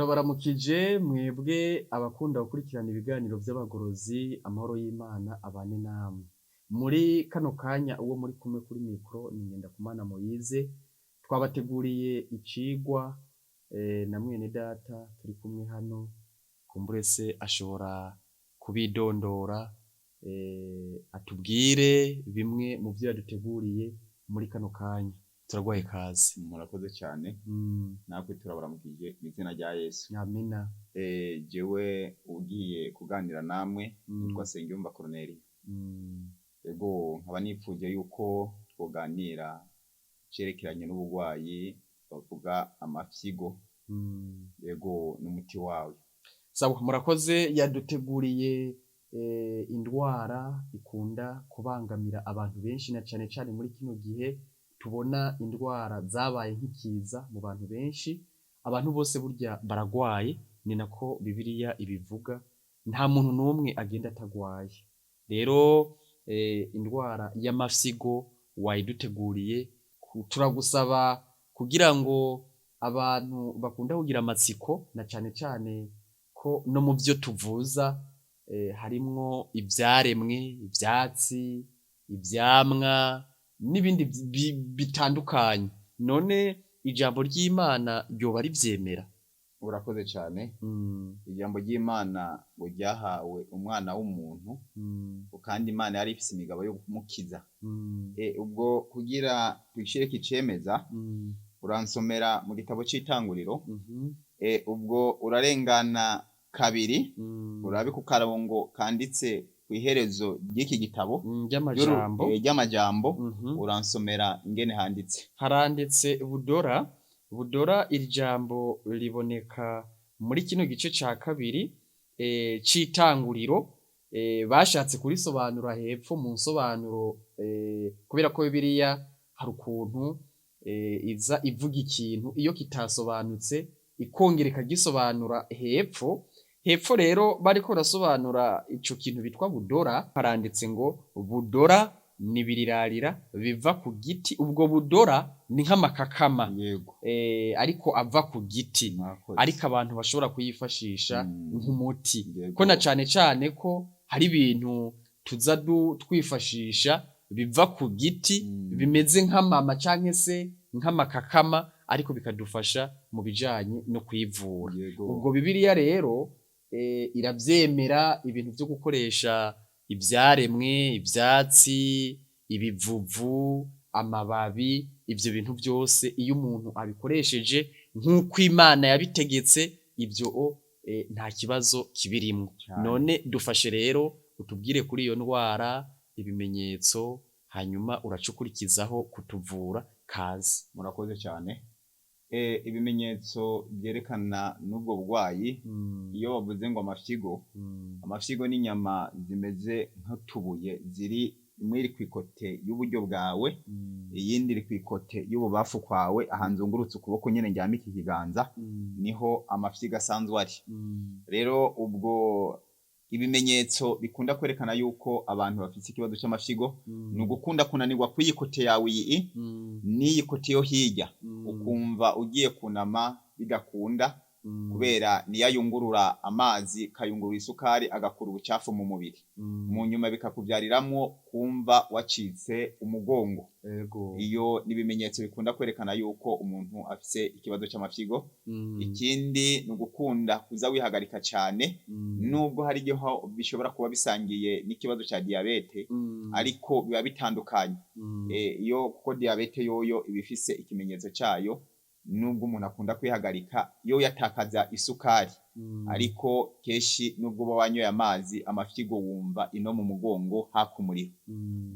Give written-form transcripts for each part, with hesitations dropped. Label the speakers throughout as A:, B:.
A: Turabaramukije mwebwe abakunda gukurikirana ibiganiro vy'abagorozi, amahoro y'Imana abane namwe. Muri kano kanya uwo muri kumwe kuri mikro ni Ngendakumana Moyize, twabateguriye icigwa na mwene data turi kumwe hano, kumbure se ashobora kubidondora atubwire bimwe mu vyo yaduteguriye muri kano kanya. Turaguhaye ikaze.
B: Murakoze cyane. Natwe turabaramukije mu izina rya Yesu.
A: Amina.
B: Jewe ugiye kuganira namwe nitwa Nsengiyumva Cornelie. Ego, nkaba nipfuje yuko twoganira icerekeranye n'uburwayi bavuga amafyigo, ego, n'umuti wayo.
A: Sawa, murakoze. Yaduteguriye indwara ikunda kubangamira abantu benshi, na cane cane muri kino gihe tubona indwara zabaye nk'ikiza mu bantu benshi. Abantu bose burya baragwaye, ni nako Bibiliya ibivuga, nta muntu n'umwe agenda atagwaye. Rero indwara y'amafyigo wayiduteguriye, turagusaba kugira ngo abantu bakunda kugira amatsiko, na cane cane ko no mu vyo tuvuza harimwo ivyaremwe, ivyatsi, ivyamwa n'ibindi bitandukanye. None ijambo ry'Imana ryoba rivyemera?
B: Urakoze cyane. Ijambo ry'Imana ngo ryahawe umwana w'umuntu, kandi Imana yari ifise imigabo yo kumukiza. Ubwo kugira twishireko icemeza, uransomera mu gitabo c'itanguriro, ubwo urarengana kabiri, urabe ku karongo kanditse kw'iherezo ry'iki gitabo
A: ry'amajambo.
B: Ry'amajambo, uransomera ingene handitse.
A: Haranditse budora. Budora, iri jambo riboneka muri kino gice ca kabiri c'itanguriro. Bashatse kurisobanura hepfo mu nsobanuro, kubera ko Bibiliya hari ukuntu iza ivuga ikintu iyo kitasobanutse ikongera ikagisobanura hepfo. Hepfo rero bariko barasobanura ico kintu bitwa budora, haranditse ngo budora ni ibirirarira biva ku giti. Ubwo budora ni nk'amakakama,
B: Yego.
A: ariko ava ku giti,
B: Murakoze.
A: ariko abantu bashobora kuyifashisha nk'umuti,
B: Yego.
A: ko na cane cane ko hari ibintu tuza twifashisha biva ku giti, bimeze nk'amama canke se nk'amakakama, ariko bikadufasha mu bijanye no kwivura.
B: Yego.
A: Ubwo Bibiliya rero iravyemera ibintu vyo gukoresha ivyaremwe, ivyatsi, ibivuvu, amababi, ivyo bintu vyose iyo umuntu abikoresheje nk'uko Imana yabitegetse, ivyo nta kibazo kibirimwo.
B: Cane.
A: None dufashe rero utubwire kuri iyo ndwara, ibimenyetso, hanyuma uraca ukurikizaho kutuvura. Kaze.
B: Murakoze cyane. Ibimenyetso vyerekana n'ubwo burwayi, iyo bavuze ngo amafyigo, amafyigo n'inyama zimeze nk'utubuye, ziri imwe iri kw'ikote y'uburyo bwawe, iyindi iri kw'ikote y'ububafu kwawe, aha nzungurutse ukuboko nyene ndyamika ikiganza, niho amafyigo asanzwe ari. Rero ubwo ibimenyetso bikunda kwerekana yuko abantu bafise ikibazo c'amafyigo ni ugukunda kunanirwa kw'iyi kote yawe iyi n'iyi kote yo hirya, ukumva ugiye kunama bidakunda, kubera niyo ayungurura amazi, kayungurura isukari, agakura ubucafu mu mubiri. Mu nyuma bikakuvyariramwo kumva wacitse umugongo.
A: Ego.
B: Iyo ni ibimenyetso bikunda kwerekana yuko umuntu afise ikibazo c'amafyigo. Ikindi ni ugukunda kuza wihagarika cane, nubwo hari igihe bishobora kuba bisangiye n'ikibazo ca diyabete, ariko biba bitandukanye. Iyo kuko diyabete yoyo iba ifise ikimenyetso cayo, nubwo umuntu akunda kwihagarika yo yatakaza isukari, ariko kenshi nubwo uba wanyoye amazi, amafyigo wumva ino mu mugongo haka umuriro.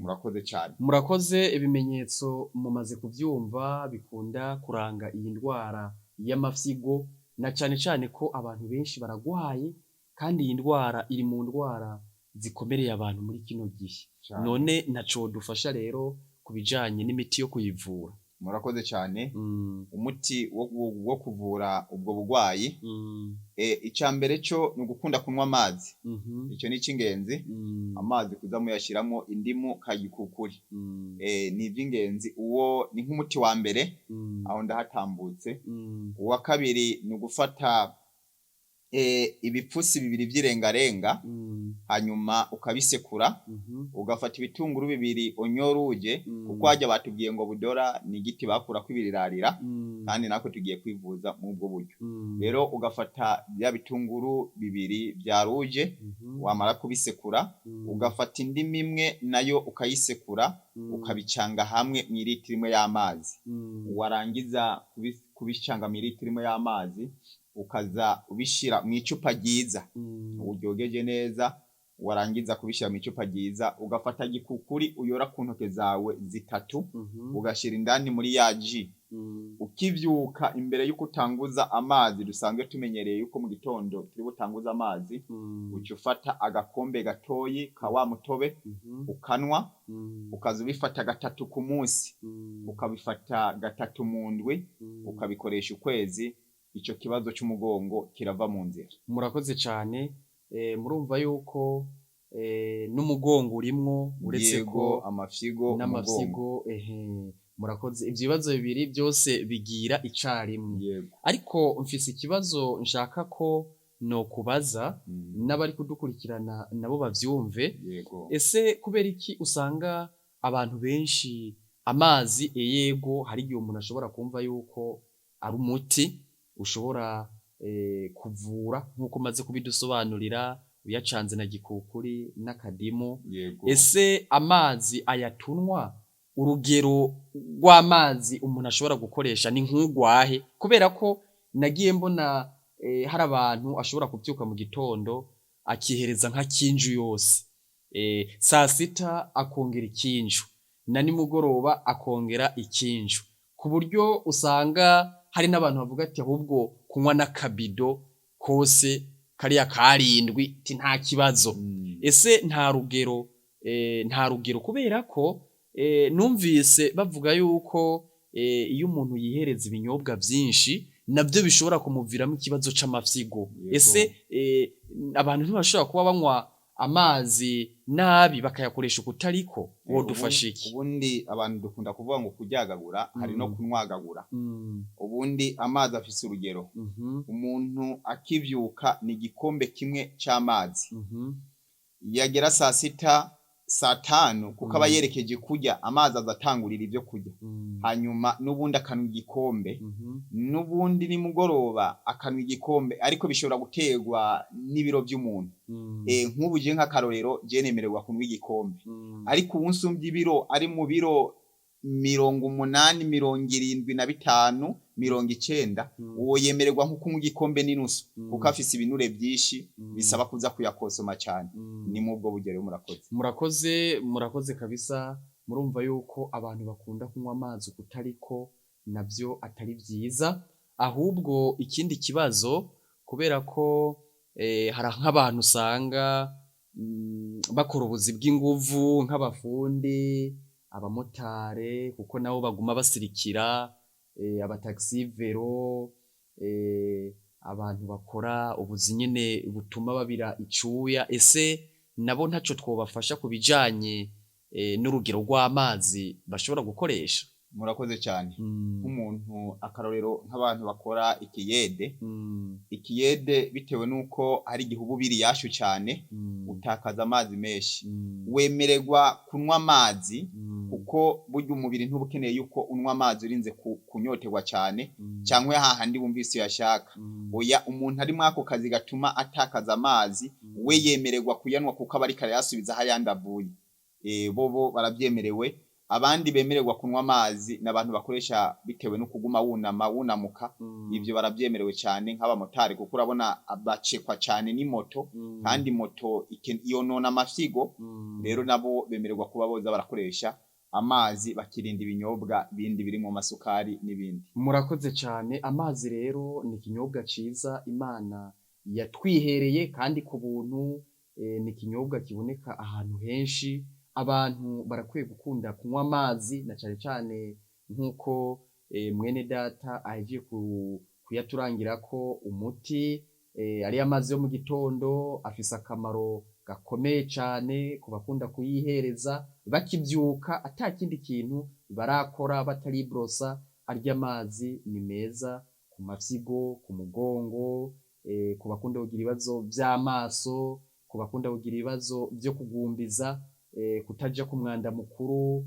B: Murakoze cane.
A: Murakoze, ibimenyetso mumaze kuvyumva bikunda kuranga iyi ndwara y'amafyigo, na cane cane ko abantu benshi baragwaye, kandi iyi ndwara iri mu ndwara zikomereye abantu muri kino gihe.
B: Cane.
A: None ntaco dufasha rero ku bijanye n'imiti yo kuyivura?
B: Murakoze cane. Umuti wo kuvura ubwo burwayi, ica mbere co ni ugukunda kunywa amazi. Ico ni ic'ingenzi. Amazi kuza muyashiramwo indimu kayikukuri, ni ivy'ingenzi. Uwo ni nk'umuti wa mbere, aho ndahatambutse. Uwa kabiri ni ugufata Ibipfusi bibiri vy'irengarenga, hanyuma ukabisekura, ugafata ibitunguru bibiri onyoruje, kuko harya batubwiye ngo budora ni igiti bakurako ibirirarira, kandi natwe tugiye kwivuza muri ubwo buryo. Rero ugafata bya bitunguru bibiri vya ruje, wamara kubisekura, ugafata indimu imwe nayo ukayisekura, ukabicanga hamwe mw'iritiro imwe y'amazi. Warangiza kubicanga mw'iritiro imwe y'amazi, ukaza ubishira mw'icupa ryiza uryogeje neza. Warangiza kubishira mw'icupa ryiza, ugafata gikukuri uyora ku ntoke zawe zitatu, ugashira indani muri ya ji. Ukivyuka, imbere y'uko utanguza amazi dusanzwe tumenyereye yuko mu gitondo turi butanguze amazi, uca ufata agakombe gatoyi ka wa mutobe, ukanwa, ukaza ubifata gatatu ku munsi, ukabifata gatatu mu ndwi, ukabikoresha ukwezi, ico kibazo c'umugongo kirava mu nzira.
A: Murakoze cane. Murumva yuko n'umugongo urimwo, uretse
B: Yego,
A: ko
B: amafyigo, umugongo.
A: N'amafyigo, ehe, murakoze. Ivyo bibazo bibiri byose bigira icarimwe.
B: Yego.
A: Ariko mfise ikibazo nshaka ko nokubaza, n'abari kudukurikirana nabo bavyumve.
B: Yego.
A: Ese kubera iki usanga abantu benshi amazi, yego, hari igihe umuntu ashobora kumva yuko ari umuti ushobora kuvura nk'uko umaze kubidusobanurira, uyacanze na gikukuri n'akadimu?
B: Yego.
A: Ese amazi ayatunwa, urugero rw'amazi umuntu ashobora gukoresha ni nk'urwahe? Kubera ko nagiye mbona hari abantu ashobora kuvyuka mu gitondo akihereza nka kinju yose, saa sita akongera ikinju, na nimugoroba akongera ikinju, ku buryo usanga hari n'abantu bavuga ati ahubwo kunywa n'akabido kose kariya karindwi ti nta kibazo. Ese nta rugero, nta rugero? Kubera ko numvise bavuga yuko iyo umuntu yihereza ibinyobwa vyinshi navyo bishobora kumuviramo ikibazo c'amafyigo.
B: Yego.
A: Ese abantu ntibashobora kuba banywa amazi nabi, bakayakoresha ukutariko? Wodufasha iki?
B: Ubundi abantu dukunda kuvuga ngo kuryagagura, hari no kunwagagura. Ubundi amazi afise urugero. Umuntu akivyuka ni igikombe kimwe c'amazi. Yagera saa sita, saa tanu, kuko aba yerekeje kurya, amazi aza atangurira ivyo kurya. Hanyuma n'ubundi akanwa igikombe, n'ubundi nimugoroba akanwa igikombe, ariko bishobora guterwa n'ibiro vy'umuntu. Nk'ubu je nk'akarorero, je nemererwa kunywa igikombe. Ariko uwunsumvya ibiro ari mu biro 80, 75, 90, uwo yemererwa nko kunywa igikombe n'inusu, kuko afise ibinure vyinshi bisaba kuza kuyakosoma cane. Ni mubwo buryo rero, murakoze.
A: Murakoze, murakoze kabisa. Murumva yuko abantu bakunda kunywa amazi ukutariko navyo atari vyiza. Ahubwo ikindi kibazo, kubera ko hari nk'abantu usanga bakora ubuzi bw'inguvu, nk'abafundi, abamotare, kuko nabo baguma basirikira, abataxi vero, abantu bakora ubuzi nyene butuma babira icuya, ese nabo ntaco twobafasha ku bijanye n'urugero rw'amazi bashobora gukoresha?
B: Murakoze cyane. Nk'umuntu, akarorero, nk'abantu bakora ikiyede, ikiyede bitewe n'uko hari igihe uba ubira iyashu cyane, utakaza amazi menshi. Wemererwa kunywa amazi, kuko burya umubiri ntuba ukeneye yuko unywa amazi urinze kunyoterwa cyane, cyangwa hahandi wumvise uyashaka. Oya, umuntu ari muri ako kazi gatuma atakaza amazi, we yemererwa kuyanywa kuko aba ariko arayasubiza aho ayandi avuye. Bobo barabyemerewe. Abandi bemererwa kunywa amazi ni abantu bakoresha bitewe no kuguma wunama wunamuka, ivyo barabyemerewe cyane, nk'abamotari, kuko urabona bacekwa cyane n'imoto, kandi moto yonona amafyigo. Rero nabo bemererwa kuba boza barakoresha amazi, bakirinda ibinyobwa bindi birimo amasukari n'ibindi.
A: Murakoze cyane. Amazi rero ni ikinyobwa ciza Imana yatwihereye kandi ku buntu. Ni ikinyobwa kiboneka ahantu henshi. Abantu barakwiye gukunda kunywa amazi, na cane cane nk'uko mwene data ahejeje kuyaturangirako umuti. Ariyo amazi yo mu gitondo afise akamaro gakomeye cane ku bakunda kuyihereza bakivyuka, ata kindi kintu barakora, bataribrosa. Arya amazi ni meza ku mafyigo, ku mugongo. ku bakunda kugira ibibazo vy'amaso, ku bakunda kugira ibibazo vyo kugumbiza, kutaja ku mwanda mukuru,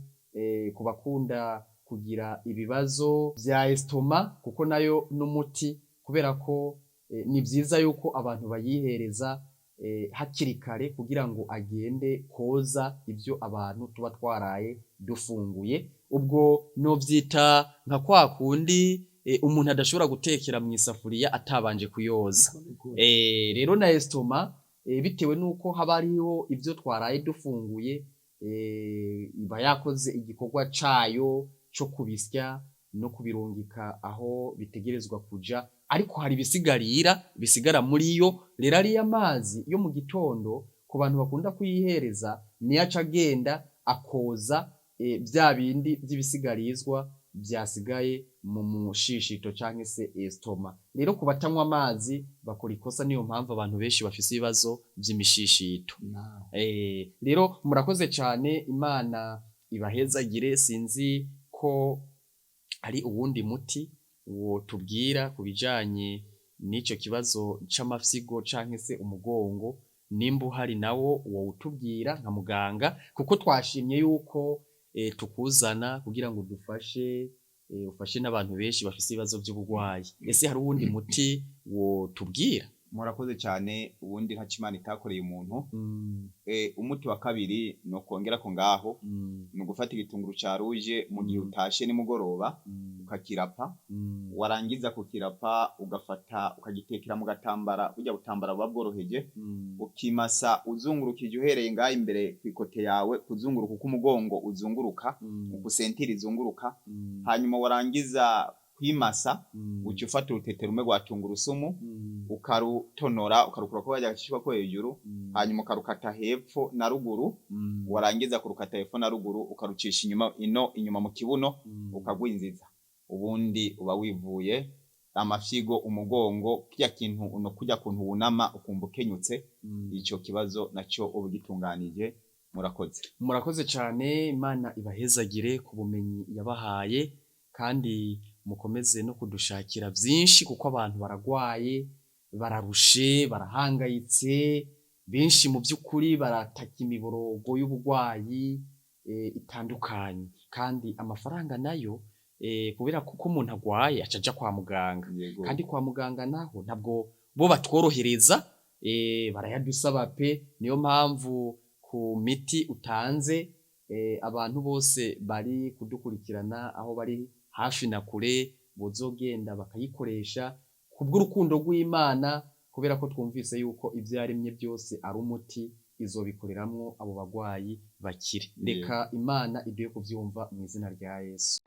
A: ku bakunda kugira ibibazo vya estoma, kuko nayo n'umuti, kubera ko ni vyiza yuko abantu bayihereza hakiri kare kugira ngo agende koza ivyo abantu tuba twaraye dufunguye. Ubwo novyita nka kwa kundi umuntu adashobora gutekera mw'isafuriya atabanje kuyoza. Rero na estoma, bitewe nuko haba hariho ivyo twaraye dufunguye, iba yakoze igikorwa cayo co kubisya no kubirungika aho bitegerezwa kuja, ariko hari ibisigarira bisigara muri yo. Rero ariya mazi yo mu gitondo, ku bantu bakunda kuyihereza, niyo aca agenda akoza vya bindi vy'ibisigarizwa vyasigaye mu mushishito canke se estoma. Rero ku batanywa amazi bakora ikosa, niyo mpamvu abantu benshi bafise ibibazo vy'imishishito. Rero murakoze cane, Imana ibahezagire. Sinzi ko hari uwundi muti wotubwira ku bijanye n'ico kibazo c'amafyigo canke se umugongo. Nimba uhari nawo wowutubwira nka muganga, kuko twashimye yuko tukuzana kugira ngo udufashe, ufashe n'abantu benshi bafise ibibazo vy'uburwayi. Ese hari uwundi muti wotubwira?
B: Murakoze cyane. Ubundi ntaco Imana itakoreye umuntu. Umuti wa kabiri ni ukongerako ngaho, ni ugufata igitunguru ca ruje mu gihe utashe nimugoroba, ukakirapa. Warangiza kukirapa, ugafata ukagitekera mu gatambara, burya butambara buba bworoheje, ukimasa uzungurukije uhereye ngaho imbere kw'ikote yawe, kuzunguruka uko umugongo uzunguruka, uko sentire izunguruka. Hanyuma warangiza kwimasa, uca ufata urutete rumwe rwa tungurusumu, ukarutonora, ukarukurako karya gashishwa ko hejuru, hanyuma ukarukata hepfo na ruguru. Warangiza kurukata hepfo na ruguru, ukarucisha inyuma ino inyuma mu kibuno, ukagwinziza. Ubundi uba wivuye amafyigo, umugongo, kirya kintu uno kurya kuntu wunama ukumva ukenyutse. Ico kibazo naco uba ugitunganije. Murakoze.
A: Murakoze cane, Imana ibahezagire ku bumenyi yabahaye, kandi mukomeze no kudushakira vyinshi, kuko abantu baragwaye, bararushe, barahangayitse, benshi mu vy'ukuri barataka imiborogo y'uburwayi itandukanye, kandi amafaranga nayo, kubera kuko umuntu agwaye aca aja kwa muganga.
B: Yego.
A: Kandi kwa muganga naho ntabwo bo batworohereza, barayadusaba pe. Niyo mpamvu ku miti utanze, abantu bose bari kudukurikirana aho bari hafi na kure bozogenda bakayikoresha kubw'urukundo rw'Imana, kubera ko twumvise yuko ivyo yaremye byose ari umuti, izobikoreramwo abo bagwayi bakire. Reka Imana iduhe kuvyumva mu izina rya Yesu.